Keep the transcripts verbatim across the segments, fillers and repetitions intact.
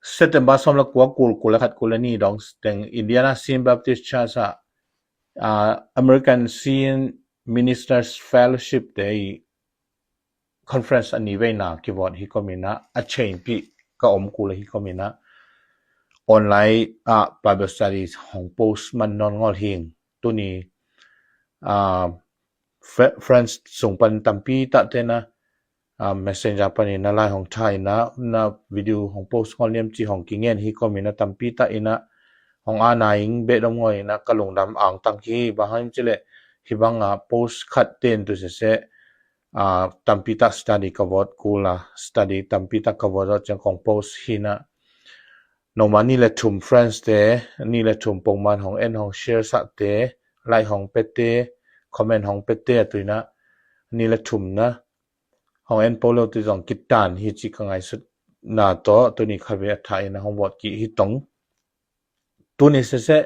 September sawm le kua, kul, kul le khat, kul le nih dong teng Indiana Synod Baptist Church ah, ah, American Synod Ministers Fellowship te i conference a ni veina kivot hi komin ah, a chain pi ka om kul hi komin ah, online ah Bible study hong post man nawn ngol hing. Tuni, ah, fre-, friends sung pan tampi tah te na, ah, messenger panin na lai hong tha in na, na video hong post ngol niam ci hong kingen hi komin na tampi tah in na hong ana ing beh dom ngol in na ka lungdam angtang hi. Bang hang hiam ci leh hi bang a post khat ten tu sese, ah, tampi tah study ka vot kul a, study tampi tah ka vot zawh ciang kong post hi na. Noma ni le thum friends te, ni le thum pongman hong en hong share sah te, like hong pe te, comment hong pe te a tui na, ni le thum na hong en po lo tu zong kitan hi ci ka ngaisut na tawh, tuni khat ve a tha in na hong vot ki hi tong. Tuni sese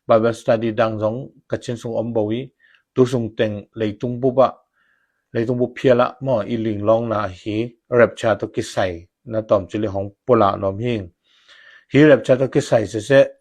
Bible study dang zong ka chin sung om bo i, tu sung teng leitung bup ah, leitung bup phial ah maw i linglawng na hi, rapture tawh kisai na tawm ci le hong pulak nuam hing. Hi rapture tawh kisai sese,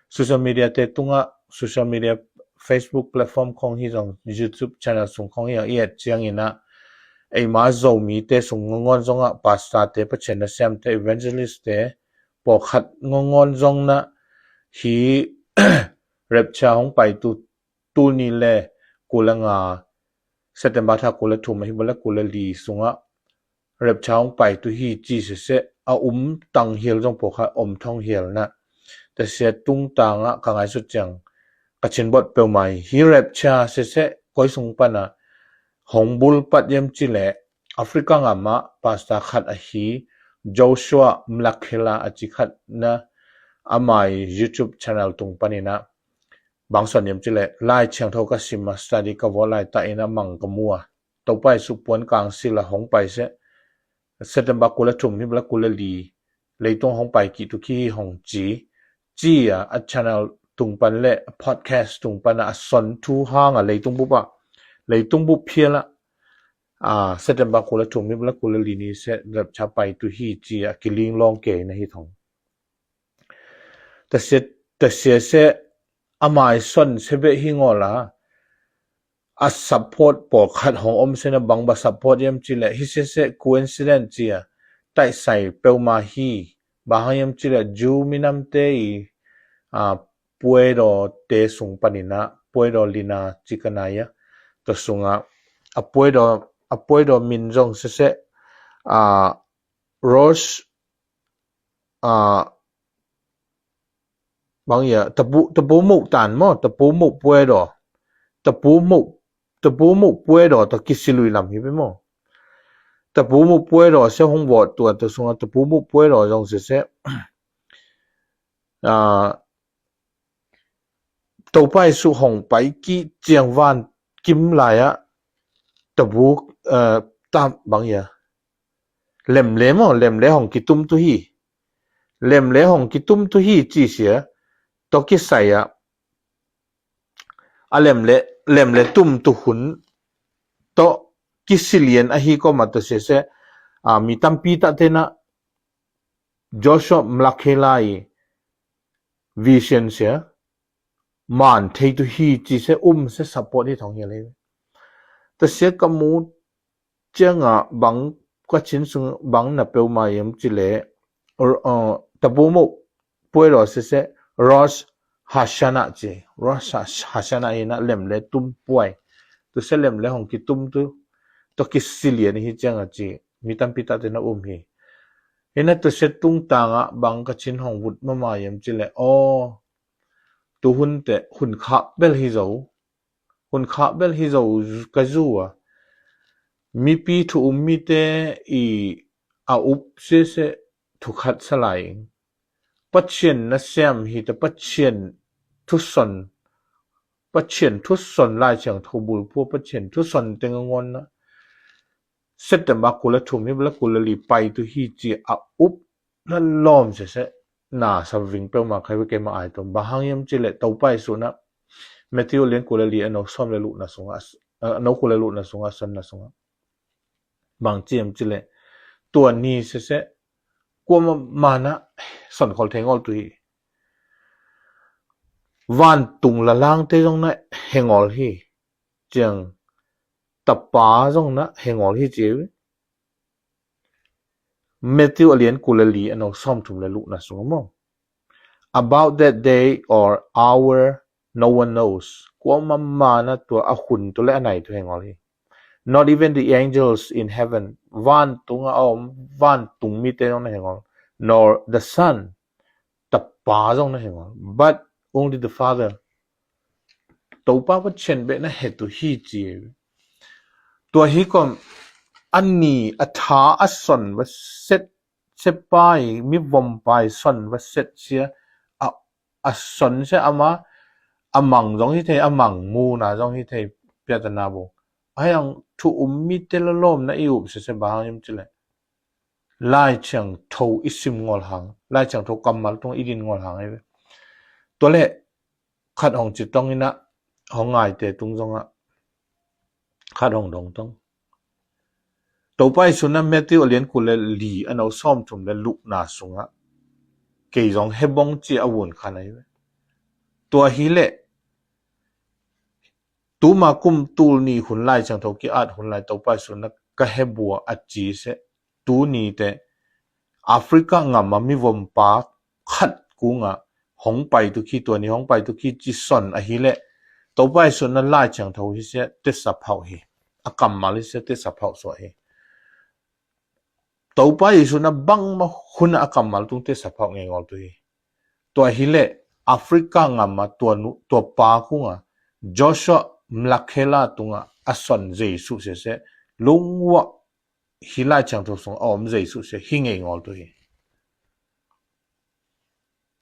social media te tungah, social media, Facebook platform khong hi zong, YouTube channel sung khong hi zong i et ciang in na, eima Zomi te sung ngongon zong ah, pastor te, Pathian na siam te, evangelist te, pawlkhat ngongon zong na hi rapture hong pai tu, tuni le kul le nga, September tha kul le thum ahi bang le kul le li sungah rapture hong pai tu hi ci sese a um tang hial zong pawlkhat om thong hial na. Tasia tungtang ah ka ngaisut ciang ka chin bot peuhmai hi. Rapture sese koi sung pan a hong bul pat hiam ci leh Africa ngam ah pastor khat ahi Joshua Mlakela a ci khat na, amai YouTube channel tung panin na bang son hiam ci leh Lai Thiangtho ka sim a, study ka vot lai tah in na mang ka mu a, Topa Jesu puan kang sil a hong pai se, September kul le thum hi bang le kul le li leitung hong pai kih tu ki hi hong ci, ci a, a channel tung pan le a podcast tung pan a, a son thu hang a leitung bup ah, leitung bup phial ah, ah, September kul le thum hi bang le kul le li ni se rapture pai tu hi ci a kiling long ke na hi thong. Tasia, tasia se amai son se beh hi ngol a, a support pawlkhat hong om se na bang ba support hiam ci leh hi sese coincidence ci a taisai peuhmah hi. Bang hang hiam ci leh Jew minam te i, ah, puedaw te sung panin na, puedaw lina ci ka nai a, tua sung a, a puedaw, a puedaw min zong sese, ah, Rosh, ah, bang ia, tapu, tapu muh tan maw, tapu muh puedaw, tapu muh, tapu muh puedaw tawh kisilui lam hi beh maw. Tapu muh puedaw se hong vot tua, tua sung a tapu muh puedaw zong sese, ah, Topa Jesu hong pai kih ciang van kim lai ah tapu, eh, tam bang ia, lemle maw, lemle hong kitum tu hi. Lemle hong kitum tu hi ci sia, tawh kisai ah, a lemle, lemle tum tu hun tawh kisilian ahi kawm a, tasia se, ah, mi tampi tah te na Joshua Mlakela i vision sia man thei tu hi ci se um se support hi thong hi le. Tasia ka mu ciang a bang ka chin sung bang na peuhmah hiam ci leh, or, uh, tapu muh puedaw sese Rosh Hashanah ci, Rosh Hash-, Hashanah hi na lemle tum puai. Tu se lemle hong kitum tu, tawh kisilian hi ciang a ci, mi tampi tah te na um hi. Hi na tasia tungtang ah bang ka chin hong vut mahmah hiam ci leh, aw, tu hun te hun khah bel hi zo, hun khah bel hi zo ka zu a, mipi thu um mite i a up sese thu khat sa lai ing. Pathian na siam hi ta, Pathian thuson, Pathian thuson, Lai Thiangtho bulphuh Pathian thuson teng a ngonna September kul le thum hi bang le kul le li pai tu hi ci a up na lawm sese na sa ving peuhmah khai ve keima ai tom. Bang hang hiam ci leh Topa Jesu na Matthew lian kul le li a no sawm le luhna sungah, a no kul le luhna sungah, sonna sungah bang ci hiam ci leh, tua ni sese kuamah mana sonkhol thei ngawl tu hi. Vantung lalangte zong na he ngawl hi. Ciang tapa zong na he ngawl hi ci. Matthew a lian kul le li a neu sawmthum le lukna sung maw? About that day or hour, no one knows. Kuamah mah na tua a hun tu le a nai tu he ngawl hi. Not even the angels in heaven. Vantung a om, vantung mite zong na he ngawl. Nor the Son. Tapa zong na he ngawl. But only the Father. Topa Pathian beh na he tu hi ci. Tua hi kom a ni a tha a son va set, sepai, mi vompai son va set sia, a, a son sia ama, a mang zong hi thei, a mang muna zong hi thei, piatana bo. Ai ang thu um mite lalawmna i up sia sia bang hang hiam ci le. Lai Thiangtho i sim ngawl hang, Lai Thiangtho kammal tung i din ngawl hang hi ve. Tua le khat hong ci tong ina, hong ngaite tung zong a, khat hong dong tong. Topa Jesu na Matthew a lian kul le li a neu sawmthum le lukna sungah kei zong he bong ci a vun khan ahi ve. Tua hi le tuma kum tul ni hun Lai Thiangtho ki at hun lai Topa Jesu na ka he bua a ci se. Tuni te Africa ngam a mivompa khat kunga hong pai tu khi, tua ni hong pai tu khi ci son ahi le Topa Jesu na Lai Thiangtho hi sia tesa phauh hi. A kammal hi sia tesa phauh suah hi. Topa Jesu na bangma hun a kammal tung tesa phauh ngei ngawl tu hi. Tua hi le Africa ngam a tua, tua pa kunga Joshua Mlakela tunga a son Jesu sia sia lungwa hi Lai Thiangtho sung a om Jesu sia hi ngei ngawl tu hi.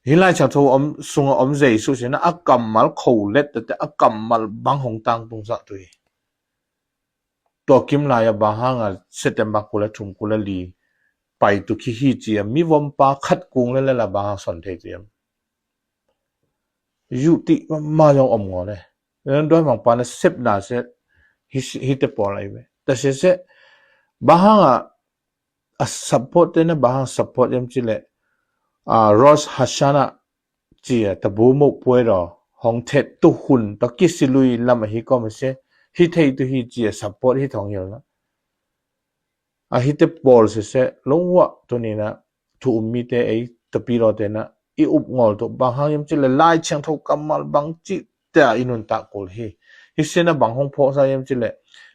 Hi Lai Thiangtho om, sung a om Jesu sia na a kammal kho let tate a kammal bang hong tang tung sa tu hi. Tua kim lai a bang hang a September kul le thum kul le li pai tu khi hi ci a mivompa khat kung le le la bang hang son thei tu hiam. Yu ti ma zong om ngawl le. Nan doi mang pa na sep na se hi, hi te pawl ai ve. Ta se se bang hang a a support te na bang hang support yam ci le, a, Rosh Hashanah ci a tabu mo puai ro hong thet tu hun ta kisi lui lam ahi kom se hi thei tu hi ci a support hi thong hil na. A hi te pawl se se lungwa tu ni na thu um mite ei tapi lo te na i up ngawl tu bang hang yam ci le Lai Thiangtho kammal bang ci te a i nuntak kul hi. Hi sia na bang hong phawh sa yam ci le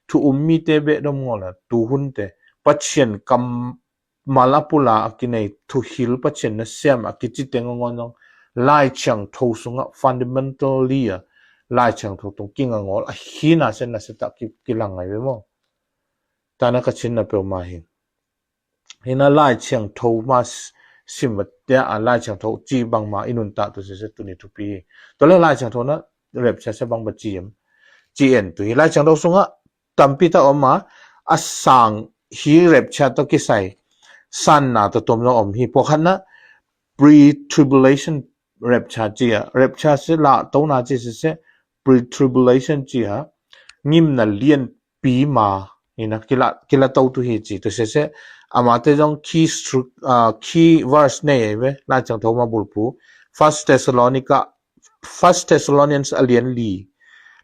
thu um mite beh dom ngawl na tu hun te Pathian kam mal a pula a kinei thuhil Pathian na siam a kici teng a ngawn zong Lai Thiangtho sungah fundamentally a Lai Thiangtho tung kinga ngawl a hina sen na seta ki, kilang ngai ve maw? Tana ka chin na peuhmah hi. Hina Lai Thiangtho ma s-, sim va tia a Lai Thiangtho ci bangma i nuntak tu sese tuni thupi hi. Tua le Lai Thiangtho na rapture se bang ba ci em? Ci en tu hi Lai Thiangtho sungah tampi ta om a, a sang hi rapture tawh kisai sanna tawh tuam zong om hi. Pawlkhatna pre-tribulation rapture ci a, rapture si lahtona ci sese pre-tribulation ci a, ngimna lianpi ma ina kila, kila to tu hi ci tu sese. Amate zong key stru-, ah, key verse nei ei ve Lai Thiangtho ma bulphu. First Thessalonica, First Thessalonians a lian li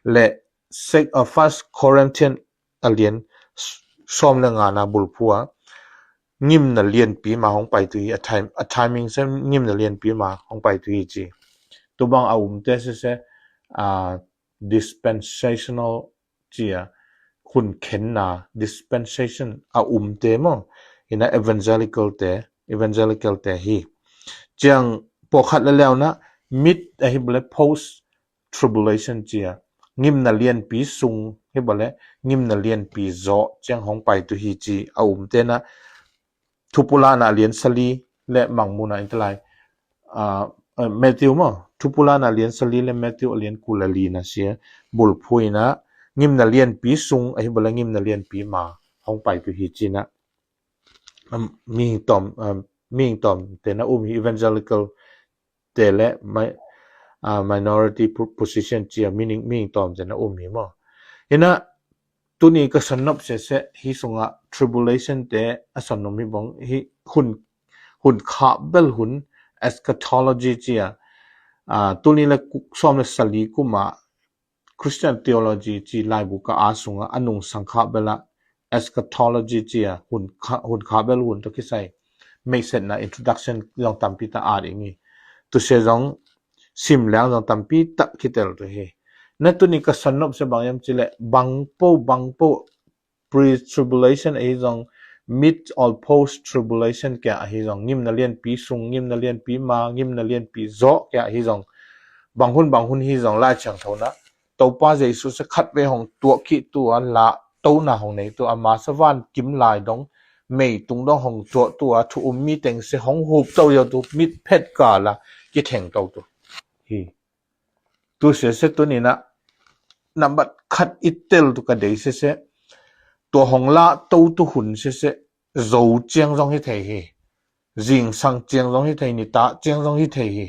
le sek-, uh, First Corinthian a lian s-, sawm le ngana bulphu a ngimna lianpi ma hong pai tu hi a time, a timing se ngimna lianpi ma hong pai tu hi ci. Tubang a umte sese, uh, dispensational ci a hun khenna dispensation a umte maw ina evangelical te, evangelical te hi. Ciang pawlkhat le leuna mit ahi bule post tribulation ci a ngimna lianpi sung hi bale ngimna lianpi zawh ciang hong pai tu hi ci a umte na Thupulana lian sali le mangmuna in talai, ah, eh, Matthew maw Thupulana lian sali le Matthew a lian kul a lina sia bulphuina ngimna lianpi sung ahi bale ngimna lianpi ma hong pai tu hi cina. Um, mihing tawm, um, mihing tawm te na um hi evangelical te le mi-, ah, minority po-, position ci a mihing, mihing tawm te na um hi maw? Hina tuni ka sannop sese hi sunga tribulation te a sannop hi bang hi hun, hun khah bel hun eschatology ci a, aa, tul nih le ku-, sawm le sali kum a Christian theology ci laibu ka a sungah a nungsang kha bel a eschatology ci a hun kha, hun kha bel hun tawh kisai meihsetna introduction zong tampi tak a ding hi. Tusia zong sim leng zong tampi tak kitel tu hi. Na tuni ka sannop se bang yam ci le bang po bang po pre-tribulation ahi zong, mid or post-tribulation kia ahi zong, ngimna lianpi sung, ngimna lianpi ma, ngimna lianpi zawh kia ahi zong, bang hun bang hun hi zong Lai Thiangtho na Topa Jesu se khat ve hong tuah khih tu a, lahtona hong nei tu a, masa van kim lai dong, meitung dong hong tuah tu a, thu um mi teng se hong hup to yo tu, mit phet ka la kitheng to tu hi. Tu sia se tu ni na nambat khat i tel tu ka dei sia se, tua hong lahto tu hun sia se, zo ciang zong hi thei hi, zingsang ciang zong hi thei, nitah ciang zong hi thei hi,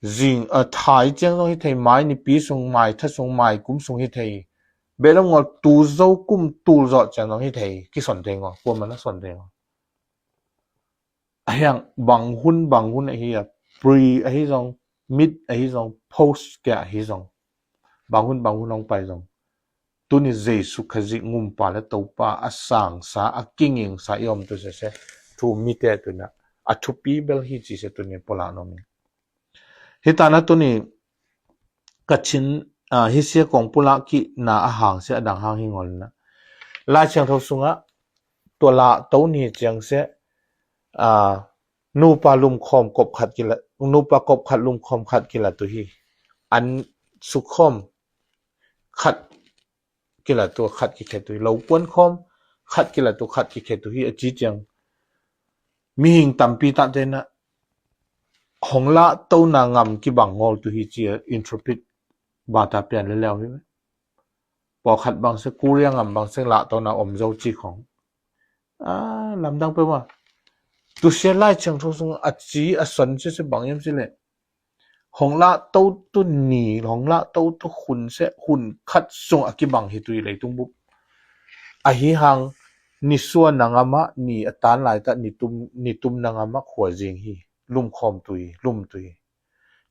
zing a thai ciang zong hi thei, mai nipi sung, mai tha sung, mai kum sung hi thei hi. Belam ngol tu zo kum tul zawh ciang zong hi thei hi, kison thei ngol, kuaman a son thei ngol. Ahiang bang hun bang hun ahi a, pre ahi zong, mid ahi zong, post kia ahi zong, bang hun bang hun hong pai zong, tuni Jesu Khazih ngumpa le Topa a sangsa, a kingingsa i om tu sese, thu mite tuna a thupi bel hi ci se tuni pulak nuam ing. Hi tana tuni ka chin, ah, hi sia kong pulak kihna a hang sia a dang hang hi ngol na. Lai Thiangtho sungah tua lahto ni ciang sia, ah, nupa lumkhawm kop khat kila, nupa kop khat lumkhawm khat kila tu hi. An sukhawm khat kila tu khat kikhe tu hi. Lo puan khawm khat kila tu khat kikhe tu hi a ci ciang. Mihing tampi tak tena hong lahtona ngam kibang ngol tu hi ci a interpret bata pian le leu hi. Pawlkhat bang se Korea ngam bang se lahtona om zo ci khong. Ah, lamdang pe ma. Tu sia Lai Thiangtho sung a ci a son sia se bang yam si le. Hong lahto tu ni, hong lahto tu hun se, hun khat sung a kibang hi tu hi leitung bup. Ahi hang, nisuah na ngam ah, ni a tan lai ta, nitum, nitum na ngam ah khua zing hi, lumkhawm tu hi, lum tu hi.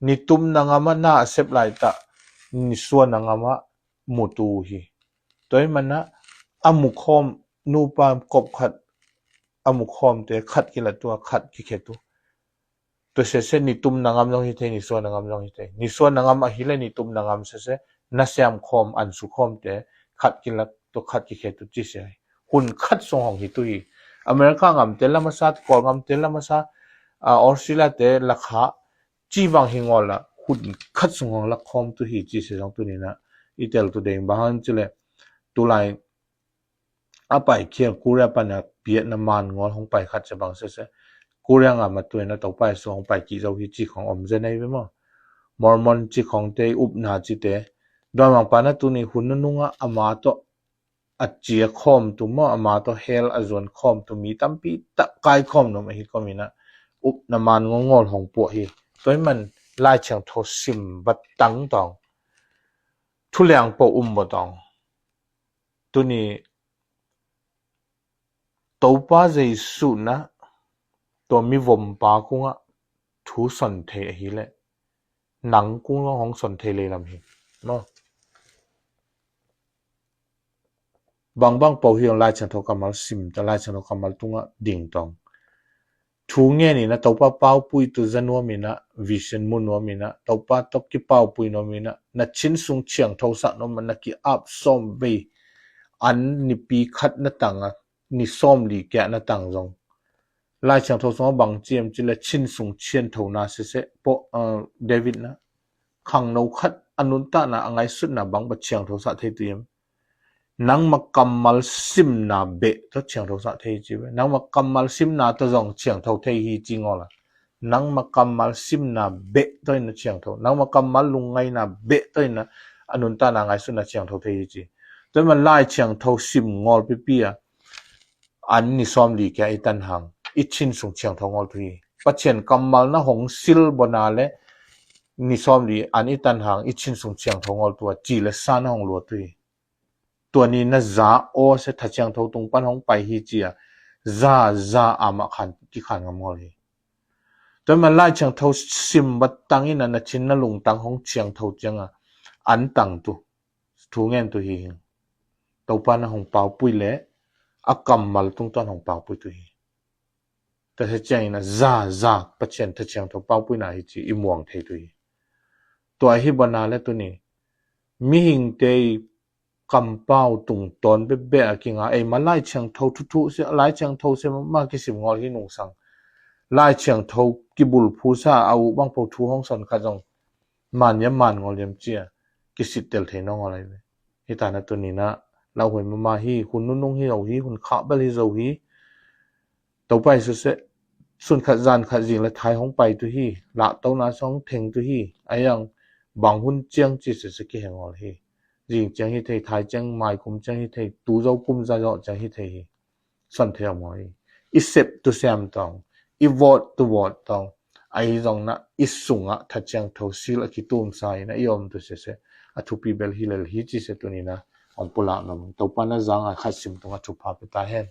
Nitum na ngam ah na a sep lai ta, nisuah na ngam ah mu tu hi. Tua hi mana, a mu khawm, nupa kop khat, a mu khawm te, khat kila tu a, khat kikhe tu. Tua sese nitum na ngam zong hi thei, nisuah na ngam zong hi thei. Nisuah na ngam ahi le nitum na ngam sese, na siam khawm, an su khawm te, khat kila tu, khat kikhe tu ci sia hi. Hun khat sung hong hi tu hi. America ngam te lamasa, Kawl ngam te lamasa, ah, Australia te lakha, ci vang hi ngol la, hun khat sung hong lak khawm tu hi ci sia zong tu ni na. I tel tu deng bang hang ci le, tu lai, a pai khial Korea pana piatna man ngol hong pai khat sia bang sese. Korea ngam a tuina Topa Jesu hong pai kih zo hi ci khong om zen ei ve maw. Mormon ci khong te, upna ci te. Dawimangpa na tuni hun nunung a ama tawh a cia khawm tu maw, ama tawh hell a zuan khawm tu mi tampi tak kai khawm nuam ahi khawm ina. Upna man ngol ngol hong puah hi. Tua hi man Lai Thiangtho sim bat tang tawng. Thuliang po um bo tawng. Tuni Topa Jesu na tua mi vompa kungah thu son thei ahi le nang kung zong hong son thei lei lam hi. No. Bangbang po hi ong Lai Thiangtho kammal sim ta, Lai Thiangtho kammal tungah ding tawng. Thu ngen ina Topa paupui tu za nuam ina, vision mu nuam ina, Topa tawh kipaupui nuam ina, na chin sung thiangtho sah nuam ina, na ki-ap sawm vei an nipi khat na tang a, ni sawm li kia na tang zong. Lai Thiangtho sungah bang ciam ci le chin sung thiangtho na sese po, uh, David na khangno khat a nuntakna a ngaisutna bang ba thiangtho sah thei tu hiam? Nangma kammal simna beh tawh thiangtho sah thei ci ve. Nangma kammal simna tawh zong thiangtho thei hi ci ngol a. Nangma kammal simna beh tawh ina thiangtho. Nangma kammal lungngaina beh tawh ina a nuntakna ngaisutna thiangtho thei hi ci. Tua hi man Lai Thiangtho sim ngol pipi a. An ni sawm li kia i tan hang. I chin sung thiangtho ngol tu hi. Pathian kammal na hong sil bona le ni sawm li an i tan hang. I chin sung thiangtho ngol tu a. Ci le sa na hong lua tu hi. Tua ni na za aw se tha thiangtho tung pan hong pai hi ci a, za, za a mah khan, kikhan ngam ngol hi. Tua man Lai Thiangtho sim vat tang in a na thin na lungtang hong thiangtho cianga an tang tu, thu ngen tu hi hing. Topa na hong paupui le a kammal tungtawn hong paupui tu hi. Tua hi ciangin a za za Pathian Tha Thiangtho paupuina hi ci i muang thei tu hi. Tua hi bana le tuni mihingte i kampau tungtawn bebe a kinga eima Lai Thiangtho thuthu se, Lai Thiangtho se ma kisim ngol hi nungsang. Lai Thiangtho kibulphu sa a uh bang po thu hong son khat zong man yam man ngol yam cia kisit tel thei nong ngol ai ve. Hi ta na tuni na lauhuai mama hi, hun nunung hi zo hi, hun khah bel hi zo hi. Topa Jesu se sun khat zan khat zing le thai hong pai tu hi, lahtona song theng tu hi, a yang bang hun ciang ci se se kiheng ngol hi. Zing ciang hi thei, thai ciang mai kum ciang hi thei, tu zo kum za zo ciang hi thei hi. Son thei om ngol hi. I sep tu sem tong, i vot tu vot tong, a hi zong na i sungah Tha Thiangtho sil a kitumsa in a i om tu se se a thupi bel hi lel hi ci se tuni na ong pulak nom. Topa na zanga khat sim tunga thupha pe ta hen.